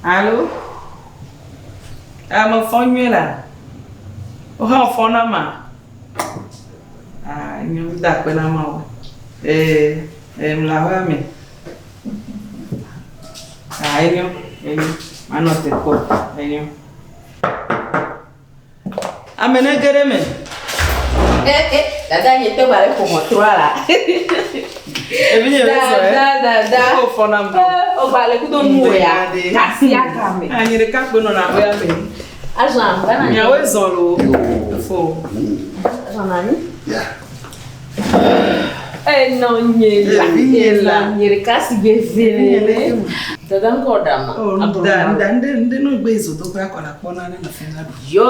Alo? Ame fɔ nyuie la? Wo hã wò fɔ na ma? Ah, enyo, da akpe na Mawu. Ee, ee, mle aƒea me. Ah, enyo, enyo. Manɔ te kpɔ, enyo. Ame ne ge ɖe eme. Eh, eh, dada nye tɔ gba le ƒo ʋɔtrua la. Evi nye be sɔ Dada, dada. Ko fɔ nam ɖo. Eh, o gba le kudo nu ya. Kasi aka me. Anyi ɖeka kpe nɔna aƒea me. Azɔn, gana. Miawoe zɔ lo. Efo. Azɔn nani. Ya. Enɔ nye la. Evi nye la. Enɔ nye ɖeka si gbe ve. Dada ŋkɔ ɖa ma. Oh, nda nda nde nde no gbe zo do kura kɔla kpɔna ne nɔ fɛn la ɖu. Yo,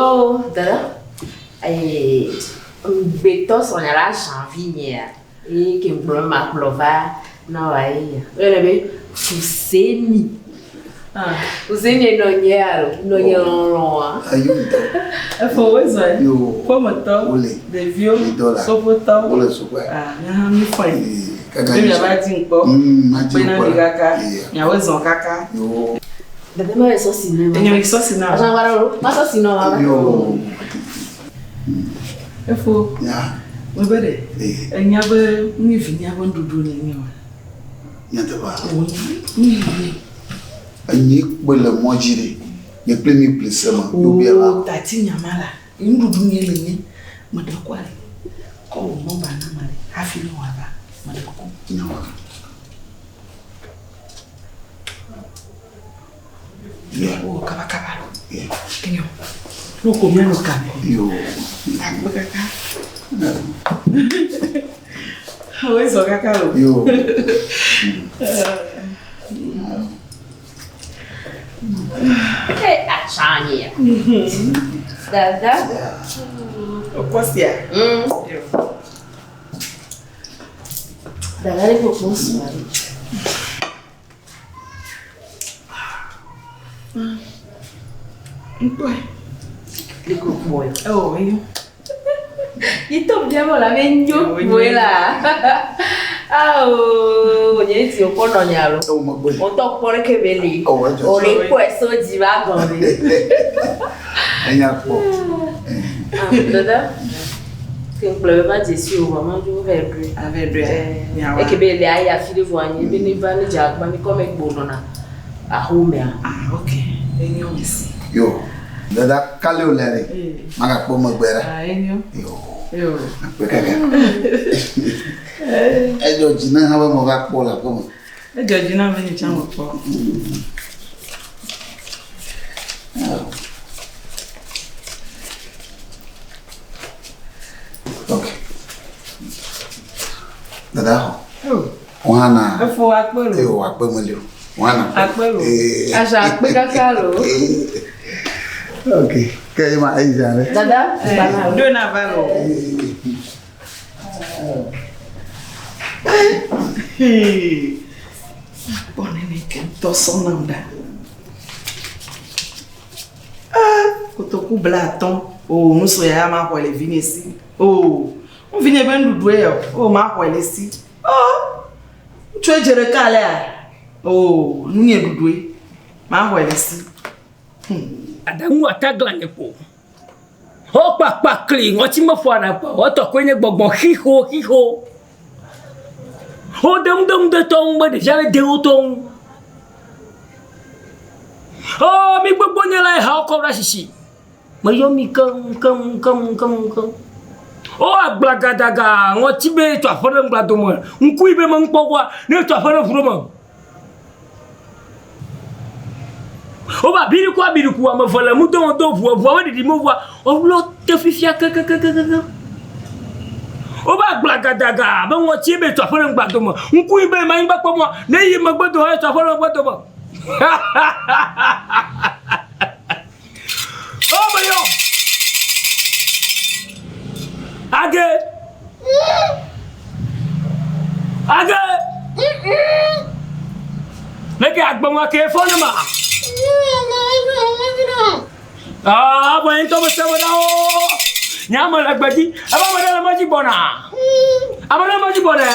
dada. Eh, ŋgbetɔ srɔ̃nya la janvi nyea. Eye ke ŋgblɔ ma kplɔ va na wa ye. Woyɔnɛ be Fuseni. Ah, Fuseni enɔ nye alo nɔ nye lɔlɔa. Ayo ŋutɔ. efo woe zɔ. Yo. Ƒometɔ. Wole. Ɖeviwo. Ɖedɔ la. Sofotɔ. Wole sukua. Ah, nye hã mi fɔe. Ee, kaka Be yi miava di ŋkpɔ. Ma di Kpe na ŋkpɔ mi la. kaka. Iya. Miawoe zɔ kaka. Yo. Dada ma yɛ sɔsi ne ma. Enyo yi sɔsi na. Azɔn agbara lo, ma sɔsi nɔ ma. Yo. Efo. Ya. Mebe ɖe. Ee. Enya be mi vi nya be nuɖuɖu le nye wa. Nyateƒea. Wo mi vi. Enyi kpe le mɔ dzi ɖe. Nye kple mi ƒle se me. Yo bia la. O tati nyama la. Nuɖuɖu nye le nye. Meɖe kua le. Kɔ wò nɔmba na ma ɖe. Hafi ne wòava. Meɖe kuku. Nyawa. Yeah. Wowɔ kabakaba lo. Yeah. Enyo. Ne woko mianɔ kame. Yo. Akpe kaka. Woe zɔ kaka lo. Yo. Eh, atsa nye. Dada. Okɔ sia. Yo. Dada le kpɔkpɔ sua ɖe. Ŋkpɔe. Le kpɔkpɔ yɔ. Ewɔ enyo. Yi tɔ bia me la be nyo kpoe la. Awo, nye ti wokpɔ nɔ nya lo. Ewo megbe. Wotɔ kpɔ ɖe ke be li. Ewɔ edzɔ. O le kpɔe so dzi va gɔme. Enya kpɔ. Ah, dada. Ke ŋkplɔ be va dze si o vɔ ma dzo va ɖoe. Ave ɖoea. Miawoa. Eke be le ayi afi ɖe vɔ anyi be ne va ne dze agba mi kɔ me kpo nɔna axomea. Ah, ok. Enyo mesi. Yo. Dada kale wòle ɖe. Magakpɔ megbe ɖa. Ah, enyo. Yo. Yo. Akpe kaka. Edzɔ dzi na hã be meva kpɔ le aƒeme. Edzɔ dzi na be nye tsã mekpɔ. Ok. Dada xɔ. Oh, Wò hã na. Efo akpe lo. Yo akpe meli o. Wò hã na. Akpe lo. Ee. Aza akpe kaka lo. Ok. Ke ye ma eyi zã ɖe. Dada, gbana lo. Ɖo na va lo. Kpɔ nene ke ŋutɔ sɔ nam ɖa. Ah, kotoku 50. O, nu sue ya ma xɔe le vinye si. O, nu vinye be nuɖuɖue yɔ. O, ma xɔe le si. O, ŋutsue dze ɖeka alea. O, nu nye ɖuɖue. Ma xɔe le si. Aɖaŋu atagla nye kpo. Wo kpakpa kli ŋɔti meƒoa ɖa kpɔ. Etɔ koe nye gbɔgbɔ xixo xixo. Wo de ŋu de ŋu de tɔ ŋu be ɖevia ɖe de wo tɔ ŋu. O mi gbogbo nye la hawo kɔ ɖe asisi. Meyɔ mi keŋ keŋ keŋ keŋ keŋ. O agblagadaga ŋɔti be tso aƒe ɖe ŋgbladome. Ŋku yi be me ŋkpɔ gbɔa ne tso aƒe ɖe ʋu ɖe me. Wova abiriku abiriku ame eve le ŋudɔ do ʋu eʋua be ɖiɖim ʋua wolɔ te fifia kekekekeke. Wova agblagadaga be ŋɔtie be tso aƒe ɖe ŋgbadome. Ŋku yi be ma anyigba kpɔ mɔa ne yi megbe do hã tso aƒe ɖe megbe dome. O meyɔ. Age. Age. Leke agbeŋua ke fɔ ne ma. Ah, bɔ ŋutɔ me se me na wo. Nye ame le gbe dzi. Ebe ame ɖe le me dzi gbɔna. Ame ɖe le me dzi gbɔna.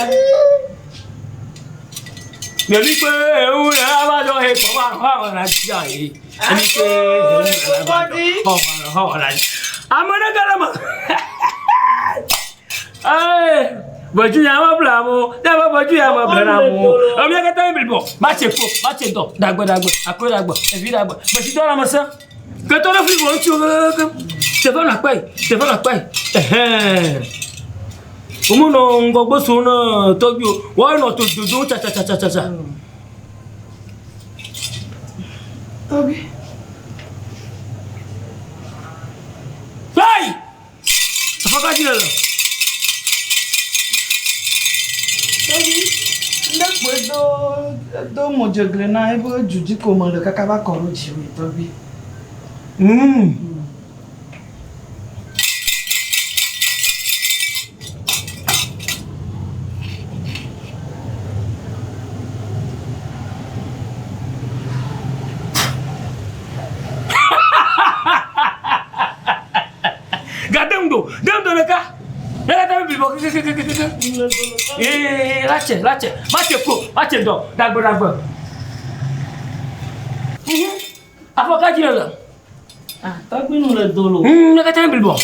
Nemi kpe ewu le ava dɔ he kpɔ ma xɔ ma na dzi ayi. Nemi kpe ewu le ava dɔ xɔ ma xɔ na dzi. Ame ɖe ge ɖe me. Ee, bɔdzu ya ma bla mo, ne ba bɔdzu ya ma bla na mo. Ame katã mi blibɔ, ma tse kpo, ma tse dɔ, dagbe dagbe, akɔe dagbe, evi dagbe, gbesi dɔ la me se. Ketɔ ɖe fi wɔ ŋutsu kekeake. Teƒe nɔ akpa yi, teƒe nɔ akpa yi. Ɛhɛn. Womenɔ ŋgɔgbe som na tɔgbi o. Woanɔ to dodom tsatsatsatsa. Tɔgbi. Hey! Afɔ ka dzi nèle? Tɔgbi, ŋɖe kpoe do do modzegle na ebe du dzi ko mele kaka va kɔ ɖo dziwòe tɔgbi. Mm. Gade ŋdo, de ŋdo ɖeka. Ne katã mi blibɔ kekekekeke. Ee, latse, latse, matse ko, matse dɔ, dagbe, dagbe. Mhm. Afɔ ka dzi nèle? Ah, tɔgbi nu le do lo. Ne katã mi blibɔ.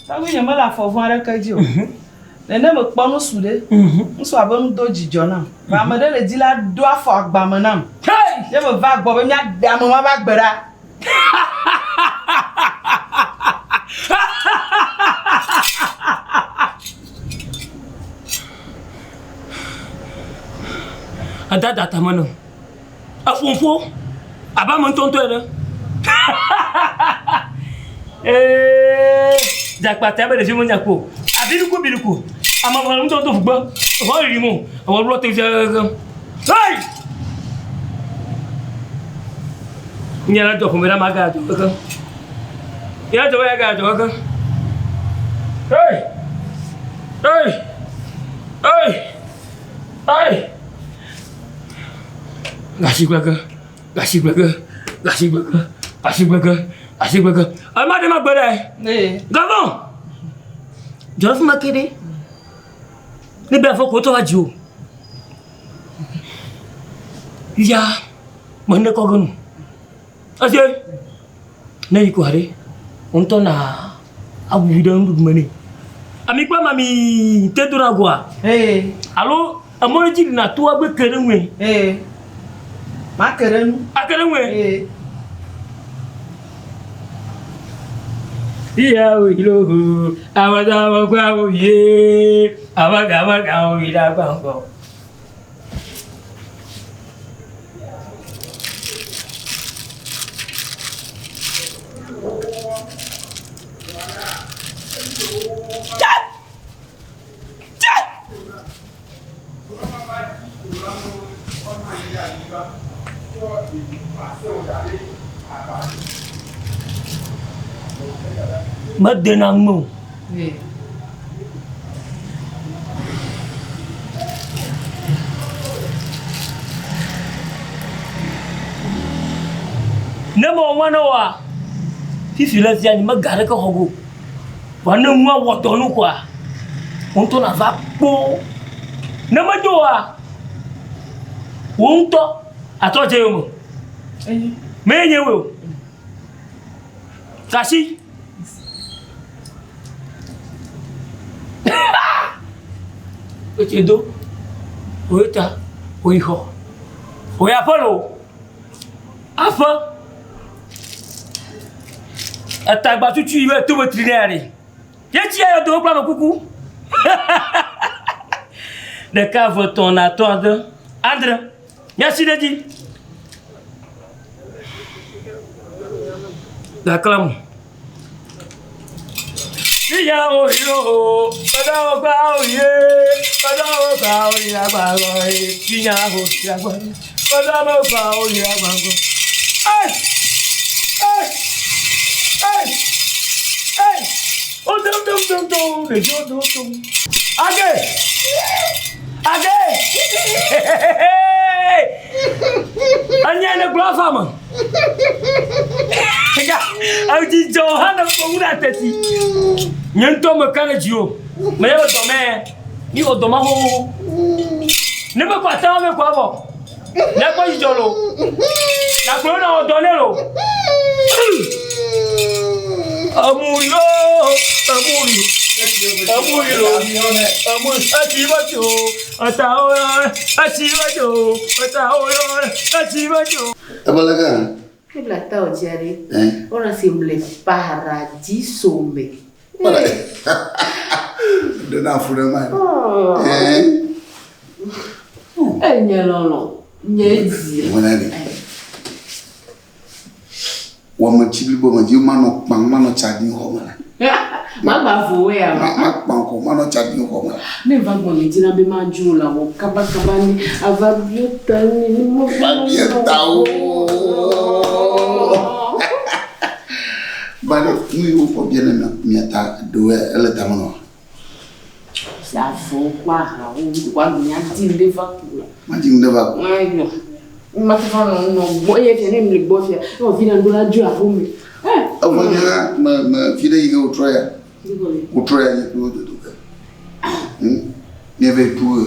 Tɔgbi nye mele afɔ vɔ̃ aɖeke dzi o. Nene mekpɔ nusu ɖe. Nusu abe nu do dzidzɔ nam. Vɔ ame ɖe le dzi la do afɔ agba me nam. Hey! Ye meva gbɔ be míaɖe ame ma ƒe agbe ɖa. Edada tame nɔ. Eƒom ƒo abe ame ŋutɔŋutɔ ene. Ee, dzakpata be ɖevi menya ko. Abiɖuku biɖuku. Ame ʋɔ ŋutɔŋutɔ ʋugbe. Ʋɔ li mo. Ewɔ ɖo te fia. Hey! Nye la dzɔ ƒome ɖe ma ga dzɔ keke. Nye la dzɔ be ya ga dzɔ keke. Hey! Hey! Hey! Hey! Gasigbege, gasigbege, gasigbege, gasigbege, gasigbege. Ema ɖe ma gbe ɖe. Gavɔn. Dzɔ fi ma ke ɖe. Ne be afɔ ko tɔ va dzi o. Ya, me ne kɔ ge nu. Ese, ne yi ko haɖe, wo ŋutɔ na awu ɖe nuɖuɖu me nɛ. Ami kple mami te dona goa? Ee. Alo emɔ ɖe dzi na to agbe ke ɖe ŋue? Ee. Make ɖe nu. Ake ɖe ŋue? Ee. Iya o ilo ho, awada awagba o ye, awaga awaga o ila gbangbo. Medena ŋu o. Ne mewɔ nua na woa, fifi le fia nyemega aɖeke xɔ ge o. Vɔa ne nua wɔ dɔ nu koa, wò ŋutɔ nàva kpɔ. Ne medo oa, wò ŋutɔ àtrɔ dze yome. Menye nye woe o. Kasi. Wotse do, woyota, woyi xɔ. Woyi aƒe loo. Aƒe. Etagba tutu yi be to betri nɛ ya ɖe. Ye tsi ya do kple ame kuku. Ɖeka, eve, etɔ̃, ene, atɔ̃, ade, adre. Míasi ɖe edzi. Gakla mo. Ìyàwó yóò, ọ̀dọ́ gba òye, ọ̀dọ́ gba òye àgbàgbọ́, ìyàwó ìyàgbọ́, ọ̀dọ́ gba òye àgbàgbọ́. Ẹ́ ẹ́ ẹ́ ẹ́ ó dún dún dún dún lè dún dún dún. Agé! Agé! Anya ne gblɔ afa me. Ga, dzidzɔ hã ne ƒo ŋu ɖe ateti. Nye ŋutɔ meka ɖe dziwò. Menye be dɔ mɛ, mi wɔ dɔ ma xoxoxo. Ne mekɔ ata me kɔ avɔ. Míakpɔ dzidzɔ lo. Nakplɔ na wɔ dɔ nɛ lo. Emuri lo, emuri, emuri lo, emuri, etsi va tso, eta o yɔ, etsi va tso, eta o yɔ, etsi va tso. Ebe leke hã? Biblia ta o dzia ɖe. Wona si mle paradiso me. Ɖe na fu ɖe ma. Enye lɔlɔ, nye dzi. Wona ɖe. Wɔmetsi blibo me dzi manɔ kpam manɔ tsa ɖim xɔ me la. Magba vo wo ya. Ma kpam ko manɔ tsa ɖim xɔ me la. Ne va gbɔ ne dzina be madzo la wɔ kaba kaba ne ava bio ta ne ne mo va bio ta o. Ba ɖe nu yi wofɔ bia ne mia ta ɖewoe ele ta me nɔ. Avɔ kple ahawo wa mia di ŋɖe va ku la. Ma di ŋɖe va ku. Ayo. Ma te va nɔ nɔ gbɔ eye fia ne mle gbɔ fia. Ne wɔ vi na ŋɖo la dzo aƒe me. Evɔ nye hã me me fi ɖe yi ke wotrɔ ya. Wotrɔ ya nye kple wo dodo ke. Mía vɛ ɖu ɣe.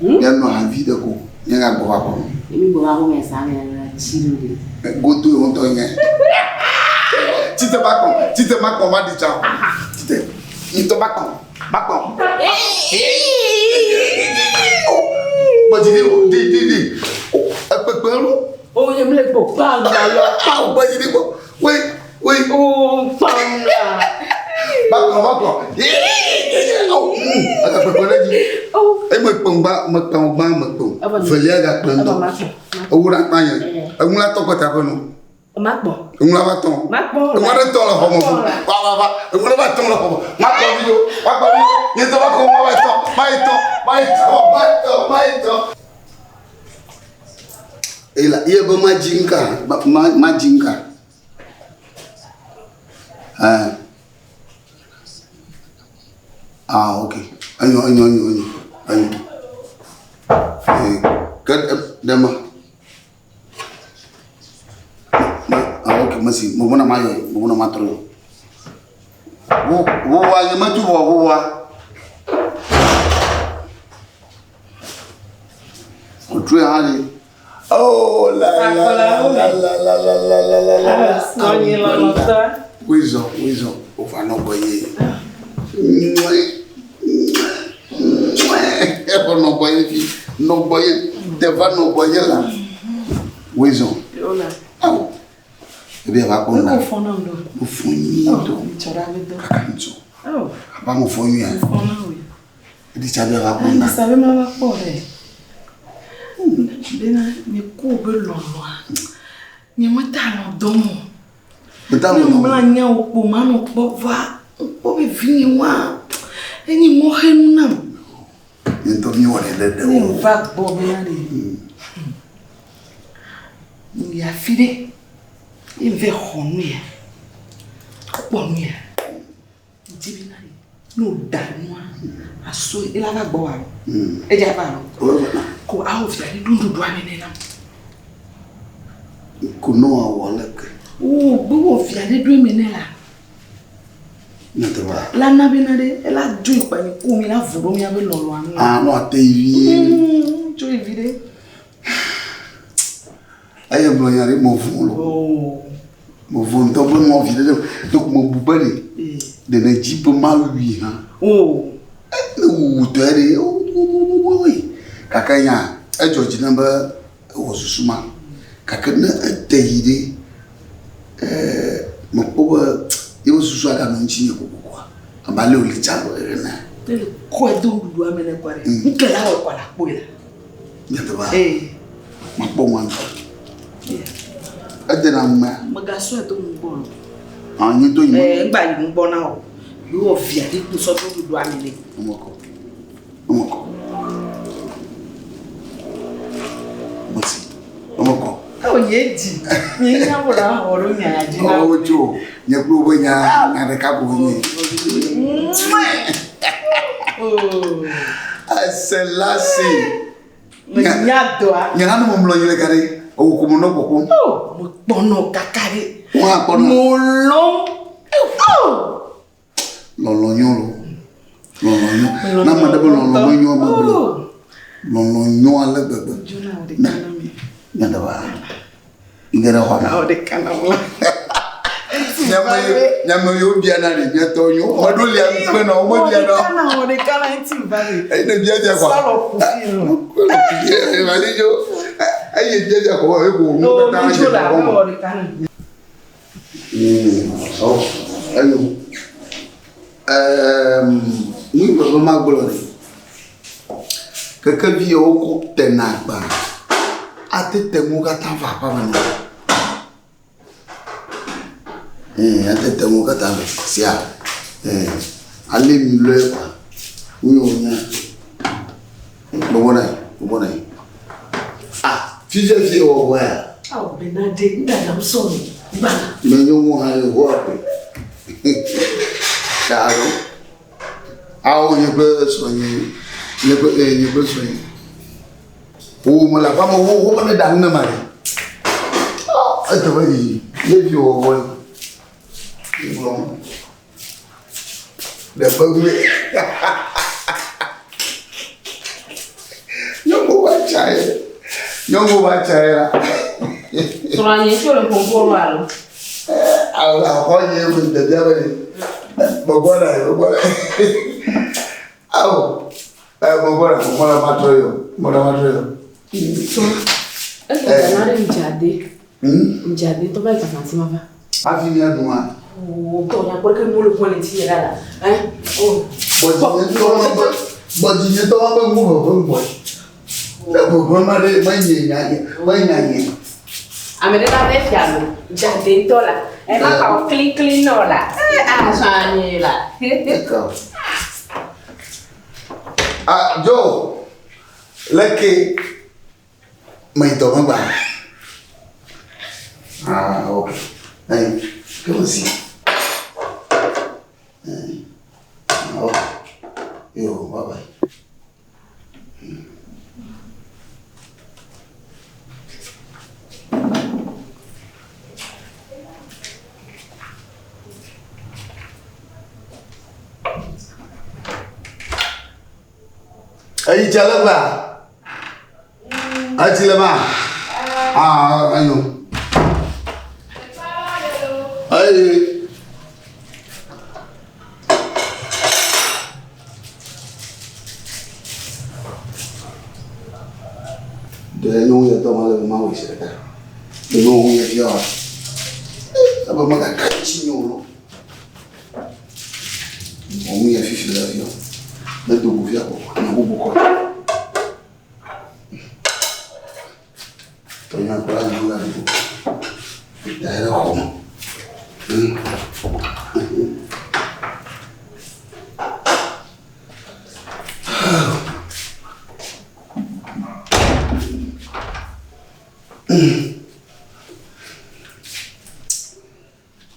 Mía nɔ havi ɖe ko. Mía ga gbɔ va kɔ. Mi gbɔ va kɔ me sa me la tsi ɖo ɖe. Godo ye ŋutɔ nye. Tite ba kɔn, tite ma kɔn ma di tsa. Tite, ŋutɔ ba kɔn, ba kɔn. Gbɔdzi di di di di. Ekpekpe lu. O ye mle gbɔ kpa gba lɔ. Gbɔdzi di gbɔ. Wei wei. O kpa la. Ba kɔn ba kɔn. Ekpekpe ɖe dzi. Eye me kpɔn gba me kpɔn gba me kpɔn. Velia ga kpɔn dɔ. Ewu ɖe akpa nye. Eŋu la tɔ kɔta ƒe nu. Makpɔ. Eŋu la va tɔ. Makpɔ. Eŋu aɖe tɔ le xɔme fu. Va va va. Eŋu ɖe va tɔ le xɔme. Makpɔ vi ɖo. Makpɔ vi ɖo. Nye tɔ va kɔ ma va tɔ. Ma yi tɔ. Ma yi tɔ. Ma yi tɔ. Ma yi tɔ. Ela ye be ma dzi ŋka. Ma ma dzi ŋka. Ɛɛ. Ah ok. Enyo enyo enyo enyo enyo. Ee ke ɖe ma. Ah ok mesi mo bona ma yɔ mo bona ma trɔ. Wo wo wa nye metu vɔ wo wa. Otrɔ ya hã li. Oh la la la la la la la la la la la. Sɔnyi lɔlɔtɔ. Wizɔ wizɔ wova nɔ gbɔ ye. Eƒe nɔ gbɔ ye fi nɔ gbɔ ye teva nɔ gbɔ ye la. Wizɔ. Awo. Ebi ava kpɔ na. Wofɔ nyui ŋutɔ. Kaka ŋutɔ. Aba mo fɔ nyuia. Eɖi tsa be ava kpɔ na. Sabe ma va kpɔ ɖe. Bena nye ku be lɔlɔa. Nye meta lɔ dɔm o. Meta lɔ dɔm. Ne mla nya wo kpo ma nɔ kpɔ va. Kpɔ be vinye wa. Enyi mɔxenu nam. Nye ŋutɔ mi wɔ ɖe ɖe ɖe o. Ne va gbɔ bena ɖe. Yi afi ɖe. Ye vɛ xɔ nu ya. Kpɔ nu ya. Dzi bena ɖe. Ne wòda nua, aso ela va gbɔ wa lo. Edze va lo. Ko awo via ɖe ɖo nuɖuɖua nene nam. Ko ne wòawɔ leke? O be wɔ via ɖe ɖo eme nɛ la. Nyateƒea? La na bena ɖe ela dzo yi kpa ko mi la vo ɖo miabe lɔlɔa nu. Ah, no ate yi vie. Dzo yi vi ɖe. Eye gblɔ nya ɖe me vɔ̃ lo. Me vɔ̃ ŋutɔ be nua vi ɖe ɖe me bu be ɖe ɖe ne dzi be mawui hã. Ne wuwu tɔe ɖe wowowowoe. Gake nya edzɔ dzi nam be ewɔ susu ma. Gake ne ete yi ɖe ee mekpɔ be yeƒe susu aganɔ ŋutinye kokokoa abe ale wòle tsa ene. Ne kɔe do nuɖuɖua me ne kɔa ɖe ŋke la wɔ kɔa la kpɔe la. Nyateƒea? Ee. Makpɔ ŋua ŋutɔ. Edena ŋumea? Megasɔe do nugbɔ o. Ah, nye do yi. Ee, ŋgba yi nugbɔ na o. Yewɔ via ɖe kpo sɔ do ɖuɖua me nɛ. Emekɔ. Emekɔ. Mesi. Emekɔ. Eo nye dzi. Nye nya wo la xɔ ɖo nya ya dzi na. O tso. Nye kple woƒe nya nya ɖeka ko nye. Oh. Eselase. Menya dɔa. Nye hã ne memlɔ anyi le ga ɖe, ewò ko menɔ kpɔkpɔm. Oh, mekpɔnɔ kaka ɖe. Wò hã kpɔnɔ. Molɔ̃. Oh. Lɔlɔ̃ nyɔ lo. Lɔlɔ̃ nyɔ. Ne ame ɖe be lɔlɔ̃ menyo ame gblɔ. Oh. Lɔlɔ̃ nyo ale gbegbe. Na mi. Nyade va. Ŋge ɖe xɔ me. Awɔ ɖeka na wla. Nyame yiwo biana ɖe mía tɔwo nyo. Meɖo lia ŋukpe na wo mebiana. Wɔ ɖeka na wɔ ɖeka na ŋuti va le. Eyi ne bia bia kɔ. Sɔlɔ ƒu fi nu. Eye bia bia kɔ eko nu katã dze kɔ me. Wɔ ɖeka na. Eyo. Nu yi be magblɔ ɖe. Kekevi yawo kɔ tena agba ate te nuwo katã va aƒea me na wò. Ɛɛ ate te nuwo katã vɛ sia. Ɛɛ ale mi lɔe kɔa, nu ye wònye. Bɔbɔ nɔ anyi, bɔbɔ nɔ anyi. Ah, fifia fifi ewɔ vɔ ya? Ao bena ɖe ŋɖaɖam sɔ mi gbana. Menyo ŋu hã Yehowa koe. Alo. Ao nye kple srɔ̃nye, nye kple ee nye kple srɔ̃nye. Wo me le aƒea me wo wo ne ɖa nu ne ma ɖe. Ah, eteƒe didi. Ne vi wɔ vɔ. Gblɔ. Ɖe ƒe ŋue. Nyɔnu va tsa ye. Nyɔnu va tsa ye la. Srɔ̃nye tso le ƒoƒo lo alo. Awo axɔ nye me ɖevia be gbɔgbɔ la gbɔgbɔ la. Awo gbɔgbɔ la gbɔgbɔ la ma trɔ yɔ gbɔgbɔ la ma trɔ yɔ. Ese gana ɖe ŋdzade. Ŋdzade tɔ va yi tsatsã ma va. Hafi mía ɖu ma. Oo tɔ nya kpɔ ɖeke mo le gbɔ le ŋuti ɖa la. Ɛ o. Gbɔdzinye tɔ ma be ŋu ʋeʋẽ gbɔ. Ne ʋeʋẽ ma ɖe menye nya nye menya nye. Ame ɖe la ve fia lo. Dzade ŋutɔ la. Ɛ ma ka klikli nɔ la. Ɛ azã nye la. Eka. Ah Joe, leke meyi dɔ me gba. Ah ok. Ɛn ke wo zi. Ɛn. Ok. Yo, bye bye. Eyi tse le gbea? Etsi le ma? Ah, enyo. Eyi. Ɖe nyɔnu ya tɔ ma le be mawɔe zi ɖeka. Nyɔnu ya fia wa. Ebe megaka ŋuti nye o lo. Nyɔnu ya fifi le fia. Medo go fia kɔ, nya bubu kɔ. Tɔnya kpla nyɔnu la do. Da ɖe xɔ me.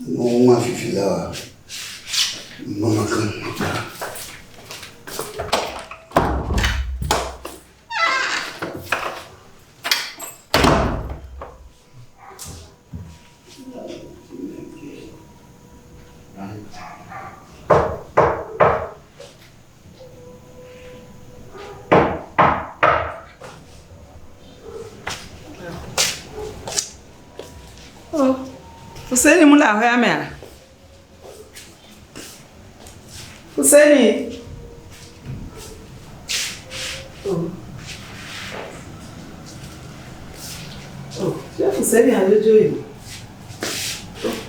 Nuwo fifi la, mama kan. Oh, Fuseni mu le aƒea mea? Fuseni. Oh. Oh, fia Fuseni adzodzo yi.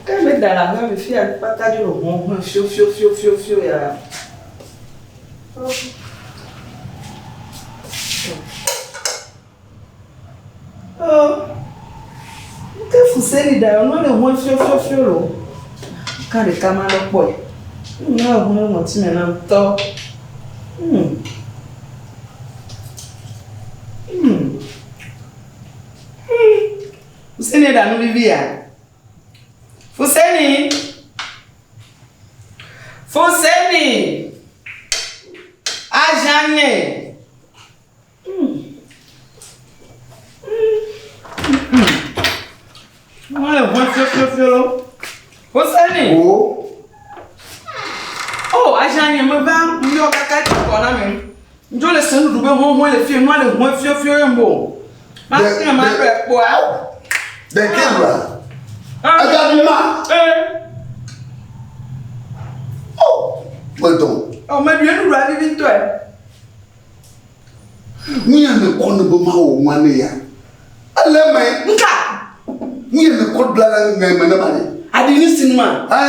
Ke me da le aƒea me fia kpata dzo le ʋɔʋẽ fio fio fio fio fio ya. Oh. Oh. Ke Fuseni da yɔ le ʋɔ̃ fio fio fio lo. Ka ɖeka ma ɖe kpɔe. Ne ʋɔ̃ le ŋɔti me na ŋutɔ. Fuseni ɖa nu vivi ya? Fuseni! Fuseni! Azanye! Wọ́n lè wọ́n fiofio lọ. Fuseni! O. Oh, azanye me va yɔ kaka tsi kɔ na mi. Ŋdzo le se nuɖuɖu be hɔhɔe le fie, nua le hɔe fiɔfiɔ ye mbo. Ma se ma ɖe kpoa. Ɖe ke ɖua. Ega ɖu ma. Ee. Oh, me dɔn. Oh, me ɖu nuɖuɖua vivi ŋutɔe. Nu ya me kɔ ne be ma wɔ nua ne ya. Ele eme. Nka. Nu ya me kɔ bla le ŋe me ne ma ne. Aɖi nu si nua. Ɛ.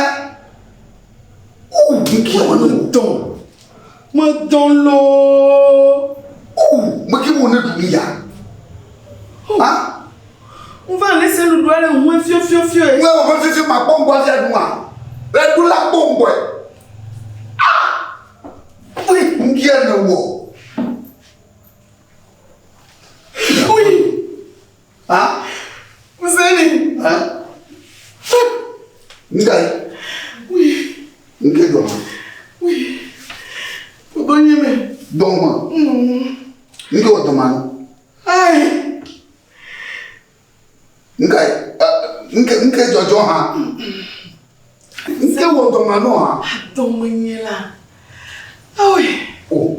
Oh, nukia wɔ ne wò. Dɔn. Me dɔn loo. Oh, me ke wɔ ne ɖu nu ya. Ha? Ŋva le se nuɖuɖua le ŋue fiɔfiɔfiɔ. Ŋue wɔ fiɔfiɔfiɔ ma kpɔ ŋgbɔ afia ɖu ma. Le ɖu la kpɔ ŋgbɔe. Ah! Ui, ŋkia ne wɔ. Ui. Ha? Ŋseni. Ha? Ŋka yi. Ui. Ŋke dɔ ma. Ui. Gbogbo nye me. Dɔ ma. Ŋke wɔ dɔ ma no. Ai. Ŋka yi. Ŋke ŋke dzɔdzɔ hã. Ŋke wɔ dɔ ma no hã. Dɔme nye la. Awi. O.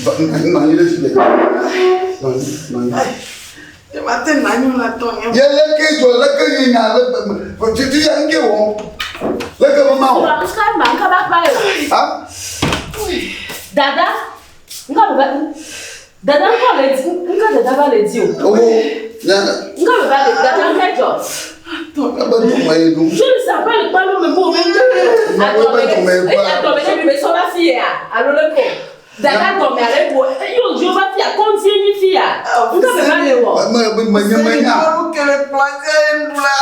Nɔ anyi ɖe fi le. Nɔ anyi, nɔ anyi. Nye ma te nɔ anyi o la tɔ nye. Ye leke dzɔ leke nye nya le titi ya ŋke wɔ. Leke me ma wɔ. Nka ma nka ba kpa yo. Ha? Dada, nka ba dada nka le di nka dada ba le di o. Owo. Nya. Nka ba le dada nka jɔ. Ebe dɔme ye ɖo. Je ne sais pas le kpa no me bo me. Adɔme ne bi me sɔ va fi ya alo le ko. Dada dɔme ale bo yo jo va fi ya kɔntie ni fi ya. Nka be va le wɔ. Me me me nye me nya. Mɔlu kele kplɔdze ŋu la.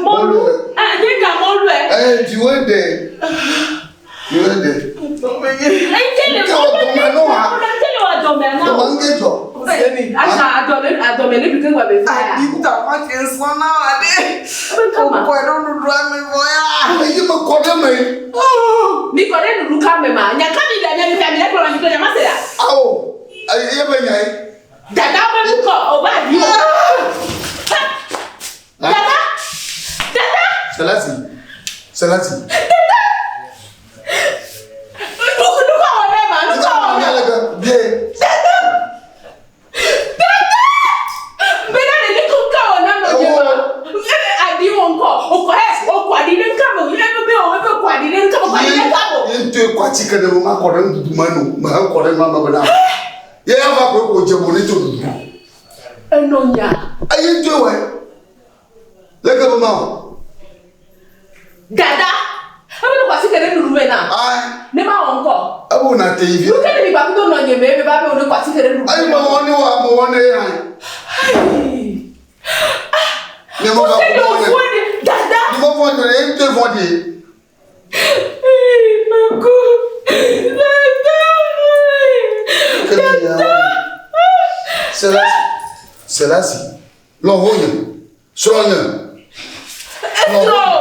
Mɔlu. Ah, nye ka mɔlu ɛ. Eh, dziwo ɖe. Dziwo ɖe. Dɔme nye. Eke le Nke wɔ dɔme no ha. Eke le wɔ dɔme na. Dɔme ŋke dzɔ. Asa adɔme adɔme ne bi ke gba be fa ya. Aɖi ta ma ke sɔ na wa ɖe. Ebe kama. Okɔe ɖo nuɖuɖua me vɔ ya. Eye me kɔ ɖe me. Mi kɔ ɖe nuɖuɖu ka me ma. Nya ka mi le mi mi mi le kplɔ mi kplɔ nya ma se ya. Awo. Eye be nya ye. Dada be nukɔ o ba di o. Dada. Dada. Selasi. Selasi. Dada. Nukɔ wɔ ne ma nukɔ wɔ ne. Bie. Dada. Dada. Bena le nukɔ ka wɔ na nɔ nye ma. Ebe adi wɔ ŋkɔ. Okɔ ɛ okɔ adi ɖe ŋka me. Ebe be o ebe kɔ adi ɖe ŋka me. Kɔ adi ɖe ŋka me. Ye ŋutɔ kɔ atike ɖe ma kɔ ɖe nuɖuɖu me no. Me he kɔ ɖe nua me bena. Ye ava ko ko dze bo ne tso ɖuɖu. Enɔ nya. Eye ŋutɔ wɔe. Leke be ma wɔ. Dada. Ebe ne kɔ atike ɖe nuɖuɖu me na. Ayi. Ne ma wɔ ŋkɔ. Ebe wòna te yi vie. Nuke ne mi gba kudo nɔ nye me ebe va be wòne kɔ atike ɖe nuɖuɖu Ayi me wɔ ne wɔ ame wɔ ne ye hã. Ne me va Use ko wɔ ne. ne dada. Ne me vɔ ne ye ŋutɔ vɔ de. Maku. Dada. Dada. Selasi. Selasi. Lɔ̃ ho nye. Srɔ̃ nye. Esrɔ̃.